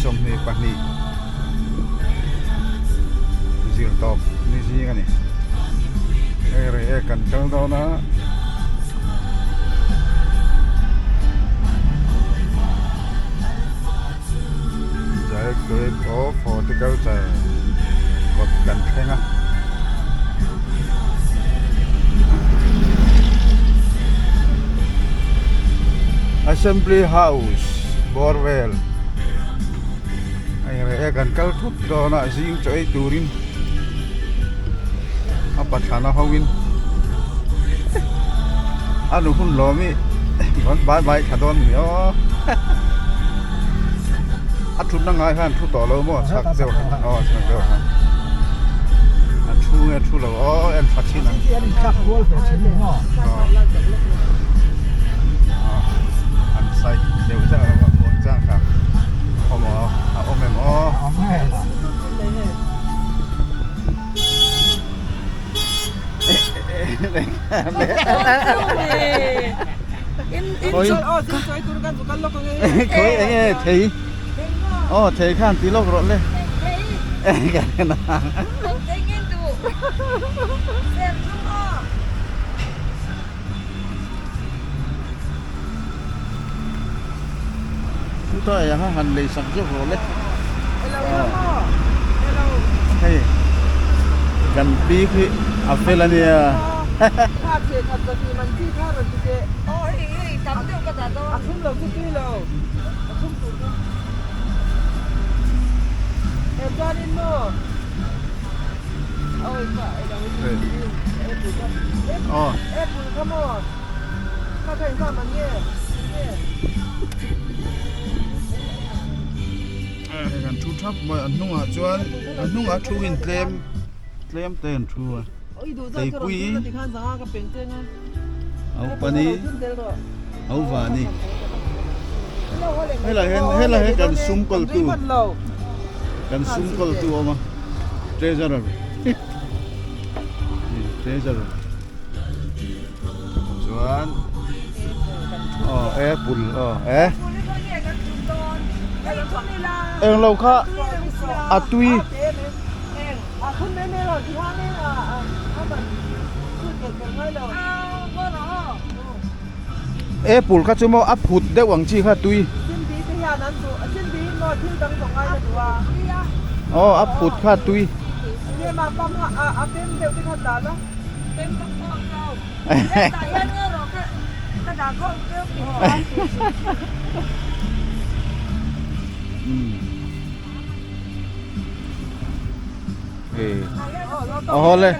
22 zirtawp ni zing a ni. Hei rei e kan kal dawn a. Directorate of Horticulture kawt kan thleng a. Assembly House bawr vel hei reh e kan kal thut dawn a zing chaw ei turin a pathlana ho in a nu hun lawm i rawn bai bai thla dawn ni aw a thutna ngai khan thu tawh lo maw chhak deuh aw chhak deuh khan a thu nge thu lo aw en tha chin ang an sai deuh zeuh lo a muang chang kha awm aw a awm em aw Khawi eng nge thei aw thei khan ti lawk rawh le Chutah eh a han lei sak zawk rawh le hei kan pi khi a fel a nia aw. Hei kan thu thap mai a hnungah chuan a hnungah thu in tlem tlem te an thu a keipui naupani nauvani helai hian helai hi kan sum kawltu kan sum kawltu a awm a treasurer treasurer. Chuan aw apple aw e englo kha a tui apple kha chu maw a phut deuh ang chi kha tui aw a phut kha tui. Awle.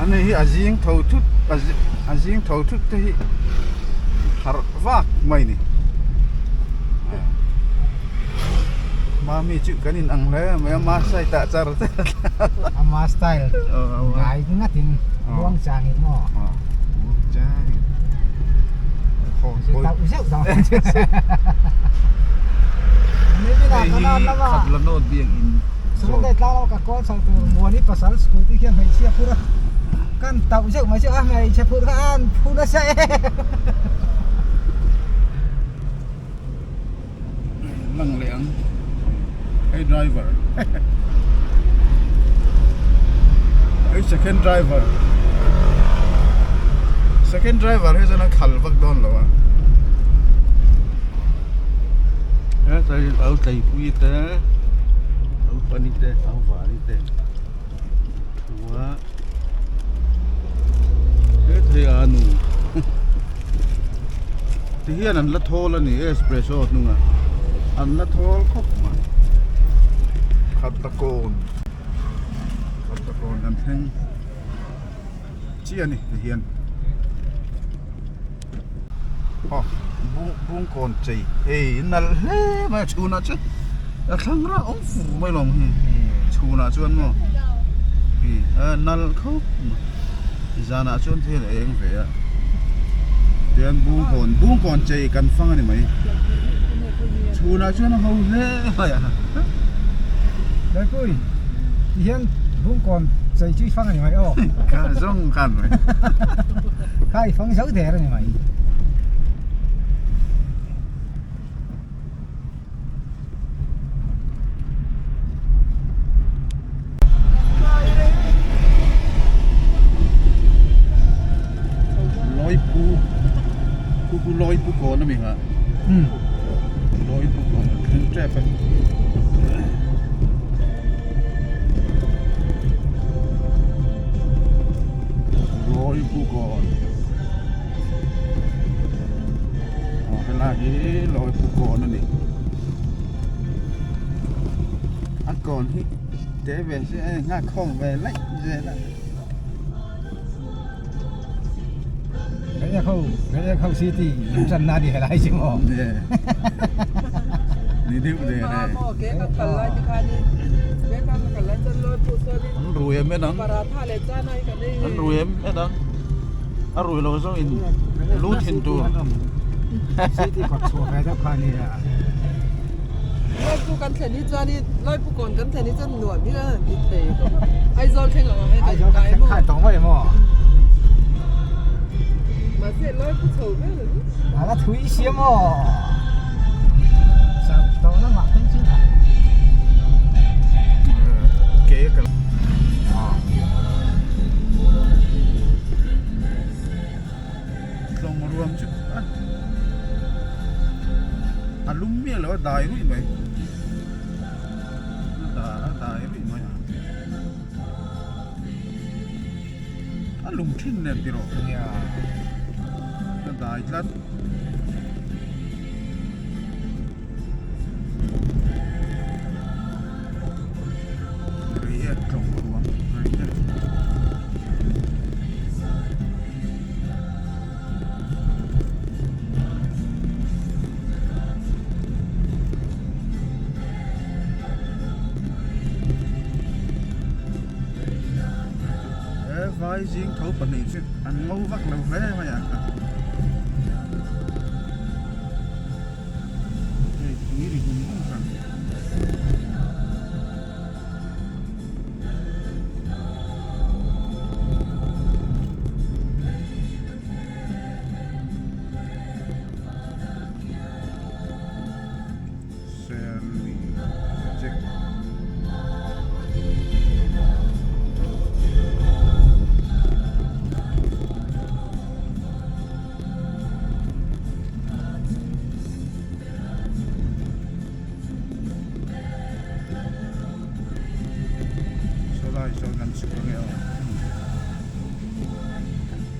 Ani hi a zing tho thut a zing tho thut te hi harh vak mai ni mami chu kan in ang hle mai a ma side ah char char ama style ngai ngat in muang chang in maw muang chang in tau zeuh zeuh hei hi khat la nawt biak in Sunday tlang lamah ka call chho tur Muani pasal scooty hian hmeichhia phur a kan tauh zeuh mai chu a hmeichhe phur kha an phu nasa e. Lang leh ang hei driver hei second driver second driver hi chuan a khal vak dawn lo a hetlai lo tleipui te lo pani te lo vani te thu a hethei a nu ti hian an la thawl a ni espresso hnungah an la thawl khawp mai khat ta kawn khat ta kawn an thleng chiah a ni ti hian. Aw bung bungkawn chei hei nalh hle mai a chhunah chuan a thlang rah awm fur mai lo ang hi chhunah chuan maw hi a nalh khawp mai zanah chuan thil a eng ve a tichuan bungkawn bungkawn chei kan fang a ni mai chhunah chuan a ho hle mai a. Daikui tihian Bungkawn chei chu i fang a ni mai aw. Kha zawng khan mai. Kha i fang zo der a ni mai. Lawipu khu khu Lawipu kawn a mi kha Lawipu kawn an thleng tep a. Lawipu kawn. Aw helai hi Lawipu kawn a ni. A kawn hi te ve se a nghak khawm ve laih zel a. Reiek ho Reiek ho city in tan na ni helai chu maw. Ni deuh der e. An rui em en ang. An rui em en ang. A rui lo zawng in lu thin tur. City kawt chhuah ve deuh kha ania. Lawipu kan thlen hi chuanin Lawipu kawn kan thlen hi chuan nuam hi a han ti thei khawp a. Aizawl thleng ang ang hei kan kai maw. Khai tawh mai maw. Mahse Lawipu chho vel a ni. A la thui sia maw. Chau tawh lamah phei chu. Ke ka Tlawng ruam chu a a lum miah lo a dai ruih mai a da a dai ruih mai a a lum thin nen tiraw a dai tlat. Reiek tlawng ruam reiek. He vai zing tho pahnih chu an ngo vak lo hle mai a. Hei tui ri hum hum kha. Serlui project. Sawlai sawn kan chhuk ange aw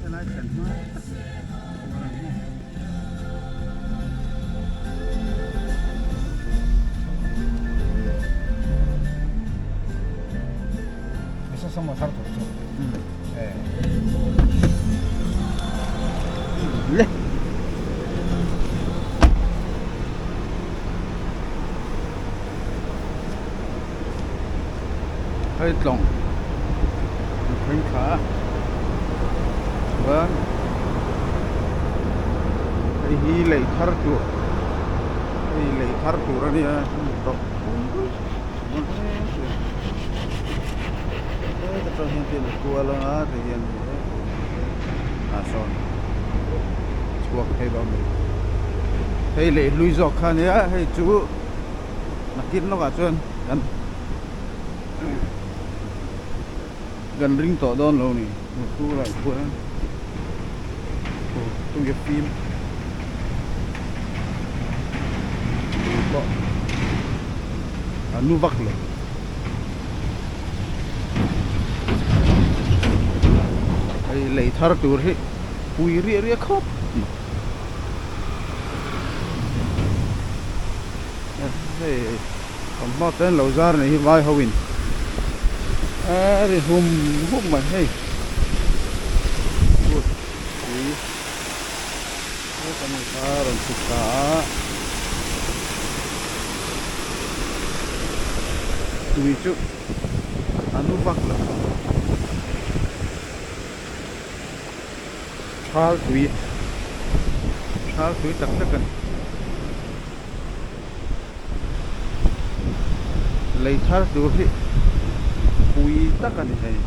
helai thlen hma tak a ang maw. Le. Hei tlawng an thleng thla a chuan hei hi lei thar tur hei lei thar tur a nia tawh. Heta tang hian tin a kual anga tihian ah sawn chhuak phei bawk a ni hei lei hlui zawk kha ania hei chu nakin lawkah chuan kan kan ring tawh dawn lo a ni turah chuan tui a fim. Lui pawh a nu vak lo. Hei lei thar tur hi pui riah riah khawp mai. Hei thawmhnaw te an lo zar a nih hi vai ho in a ri hum hum mai hei. He kan kha a rawn chhuk ta a, tui chu a nu vak lo thal tui thal tui tak tak a ni lei thar tur hi. Pui tak a ni hei.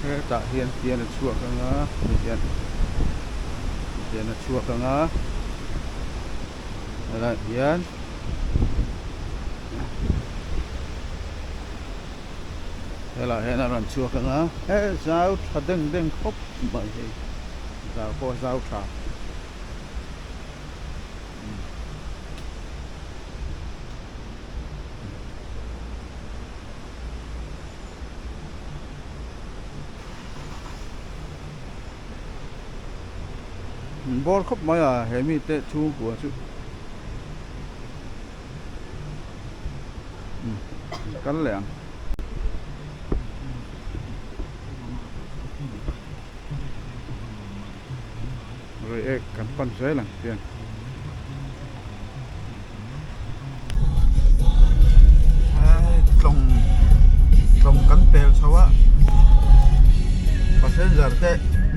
Hetah hian pian a chhuak ang a tihian pian a chhuak ang a helaiah hian helaiah hian a rawn chhuak ang a he zau tha deng deng khawp mai hei zau pawh a zau tha. Bawr khawp mai a he mite chhungkua chu kal leh ang. Reiek kan pan zel ang tiang. Tlawng tlawng kan pel chho a passenger te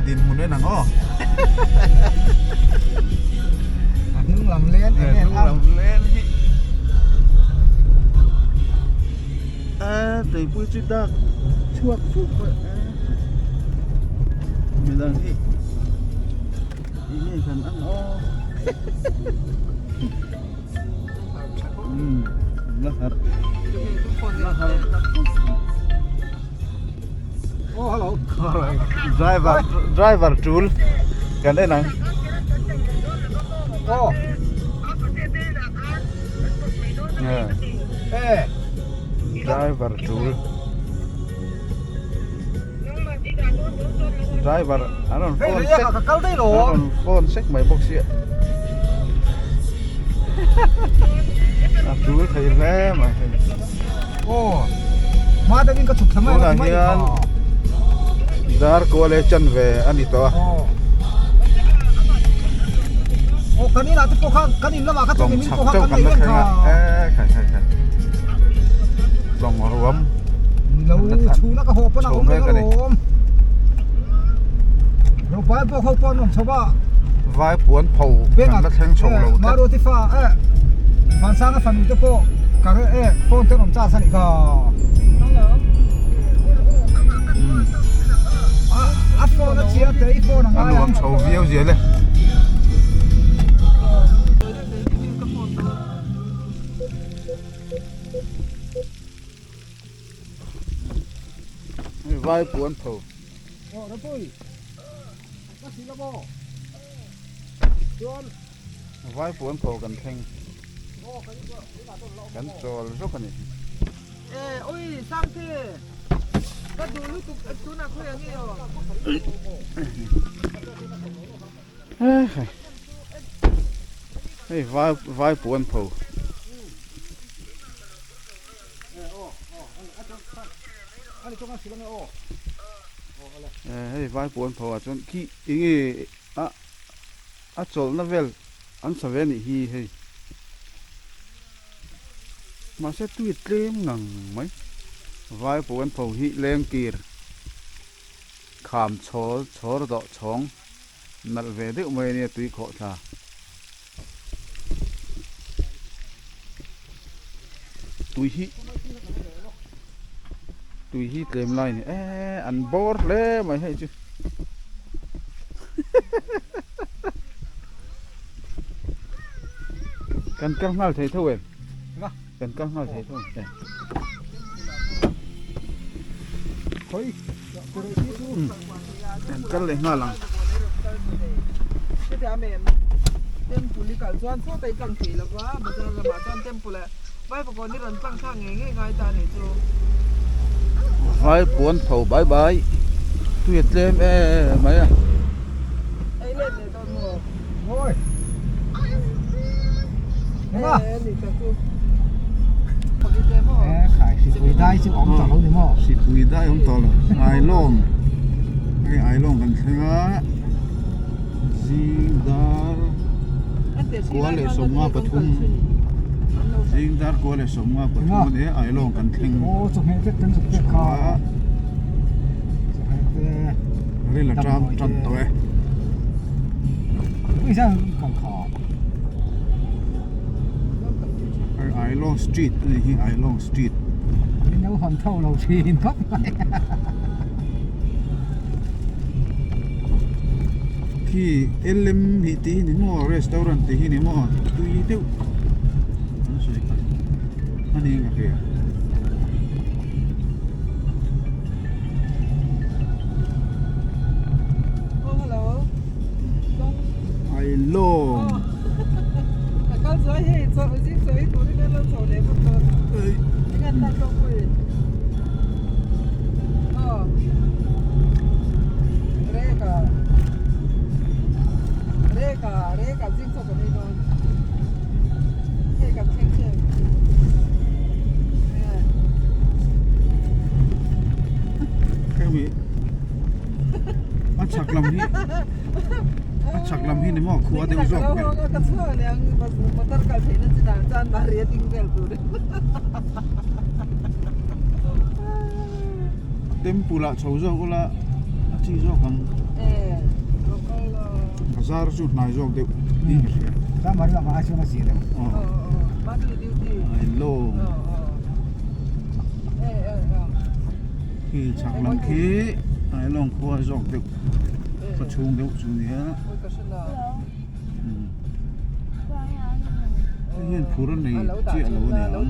dinhmun en ang aw a hnung lam len em em a hnung lam len hi a tuipui chu dak chhuak fuk mai midang hi Enge kan ang aw. Um, la har. La har. Oh, hello. Driver, driver tul. Kan en ang. Oh. Yeah. Eh. Driver tul. Driver an rawn phone sek an rawn phone sek mai bawk sia a tul thei hle mai hei tunah hian dar kual e chan ve a ni tawh a lawng chhak chauh kan la thleng a e khai khai khai lawng ruam. Lo chhuna ka haw pawn a awm reng alawm. Ropai pawh ho pawh an awm chho a. Vai puan pho kan la thleng chho lo tlat. Maruati fa e Vansanga fanu te pawh ka re e phone te an awm char a nih kha. A phone a chhia te i phone a ngai ang. A nuam chho viau zel e. Vai puan pho. Vai puan pho kan thleng. Kan chawl zawk a ni. Hei vai vai puan pho. Hei vai puan pho ah chuan khi enge a a chawlhna vel an sa ve anih hi hei mahse tui tlem ngang mai vai puan pho hi lengkir kham chhawl chhawr dawh chhawng nalh ve deuh mai ania tui khawh thla. Tui hi tui hi tlem lai ni e an bawr hle mai hei chu kan kal nghal thei tho em kan kal nghal thei tho em Kan kal leh nghal ang. Temple i kal chuan sawta i tlang thei lova bazar lamah chuan temple ah Vaivakawn i rawn tlang thlak ngei ngei ngai ta anih chu. Vai puan tho bai bai tui a tlem em mai a. Ei let leh dawn maw? Mawi. Eng a nih tak chu. Phawk i tlem aw. E khai sipui dai chu awm tawh lo ni maw? Sipui dai awm tawh lo. Ailawng hei Ailawng kan thleng a zing dar kua leh sawmnga pathum zing dar kua leh sawmnga pathum a ni a Ailawng kan thleng Aw chawhmeh vek kan zuk vek kha. chho a. Chawhmeh te. Ril a ṭam ṭan tawh e. Ailawng street a nih hi Ailawng street. Min lo hawn tho lo thin khawp mai. Khi LM hi tih hi ni maw restaurant tih hi ni maw tui deuh an sawi kha a ni ka hria. Ailawng. Hemi a chhak lam hi a chhak lam hi ni maw khua deuh zawk ber. Temple ah chho zawk ula a chi zawk ang. Bazar chu hnai zawk deuh niin ka hria. Hello. Khi chhak lam khi Ailawng khua zawk deuh khaw chhung deuh chu nia. Hei hian phur a nei chiah lo a ni ang.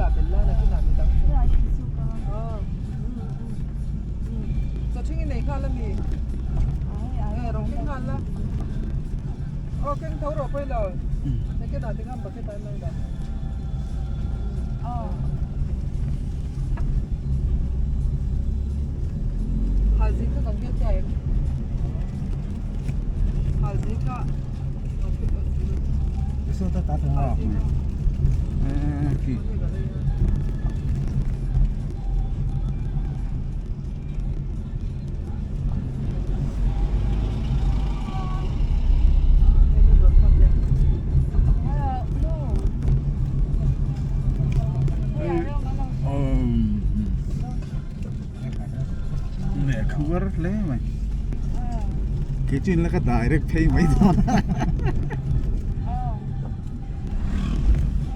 Khuar hle mai kei chu in la ka direct phei mai dawn a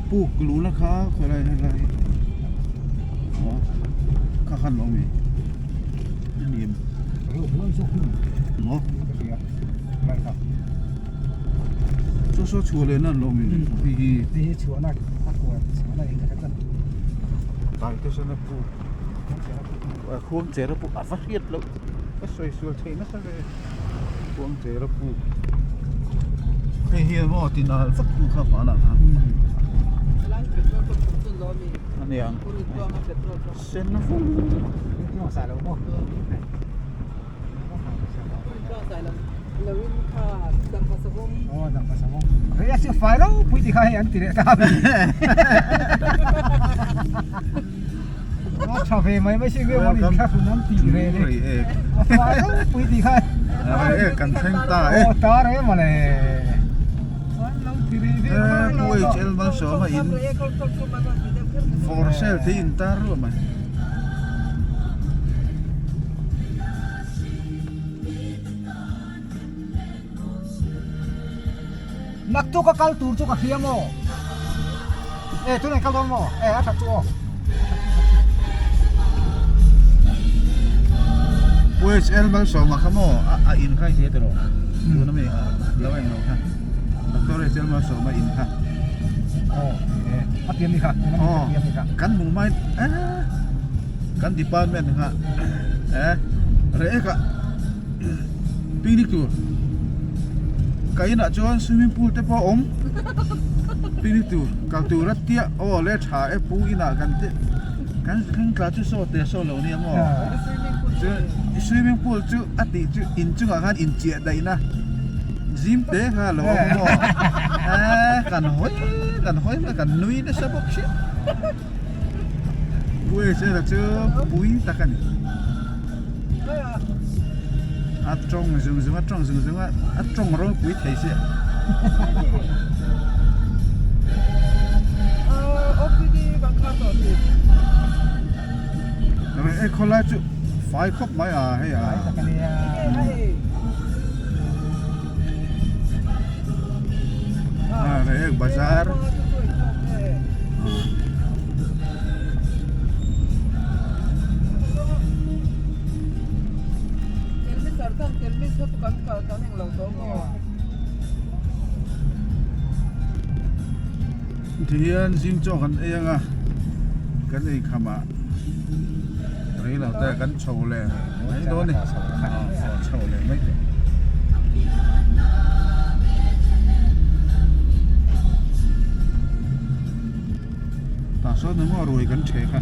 puk luhna kha khawilai helai aw kha khan awm e a ni em maw saw saw chhuah leh na an lo awm em hei hi hei hi chhuahna a kual chhuahna in ka hre tlat taitesana puk Khuangchera puk a va hriat loh ka sawi sual theih nasa ve Khuangchera puk hei hian maw tinal vak tu kha hmanah khan a ni ang sen vung Kan thleng ta e Pu HL Malsawma in for sale te in tar ruah mai. Naktuk a kal tur chu ka hria maw? E tunah i kal dawn maw? E a that chu aw. OHL Malsawma kha maw a in kha i hria tiraw? Tuna mi lo eng lo kha Doctor HL Malsawma in kha. Aw e a pian ni kha tuna mi a pian ni kha. Kan hmuh mai e kan department kha e reh ka picnic tur ka inah chuan swimming pool te pawh a awm picnic tur kal tur a tia aw le tha e pu inah kan ti kan thleng tla chu saw te saw lo nia maw chuan swimming pool chu a tih chu inchungah khan inchiah daih na zim te kha a lo awm maw eee kan hawi kan hawi mai kan nui nasa bawk si pu Ezra chu pui tak a ni. A tawng zung zung a tawng zung zung a a tawng ropui thei sia. E khawlai chu fai khawp mai a hei a. Bazar. Tihian zing chaw kan ei anga kan ei khamah rei lo te kan chho leh mai dawn a ni chho leh mai teh. Tah sawn emaw a ruai kan ṭhe kha.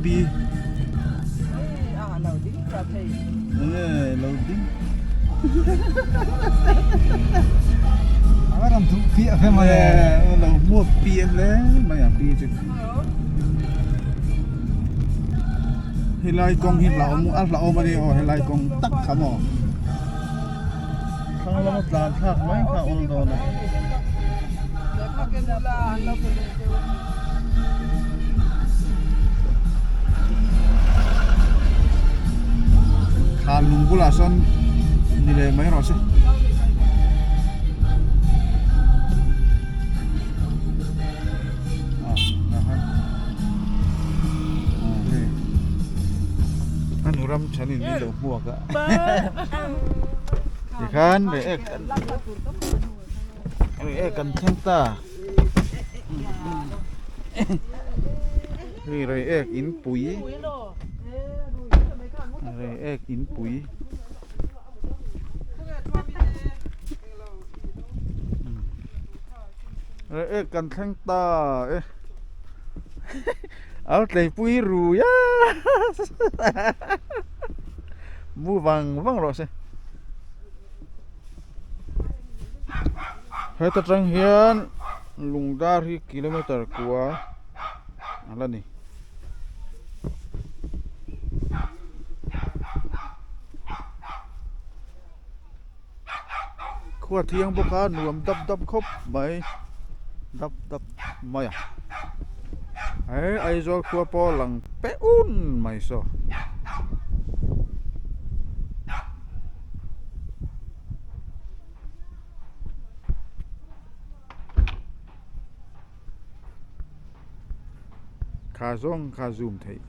Pi Enge lo ding A rawn duh piah ve mai e lo hmuak piah hle mai a pi chu helai kawng hi hlauhawm a hlauhawm a ni aw helai kawng tak kha maw thlang lama tlan thlak mai kha a awl dawn a. Thlan lung bulah sawn ni leh mai rawh se. A nu ram thanin min lo hmuak a tikhan leh ek ek kan thleng ta. Hei rei ek in pui rei ek in pui rei ek kan thleng ta e a tleipui rui a mu vang vang rawh se. Heta tang hian lungdar hi kilometer kua a la ni. Khua thiang bawk a nuam dap dap khawp mai dap dap mai a he Aizawl khua pawh lang peh un mai saw. Kha zawng kha zoom theih.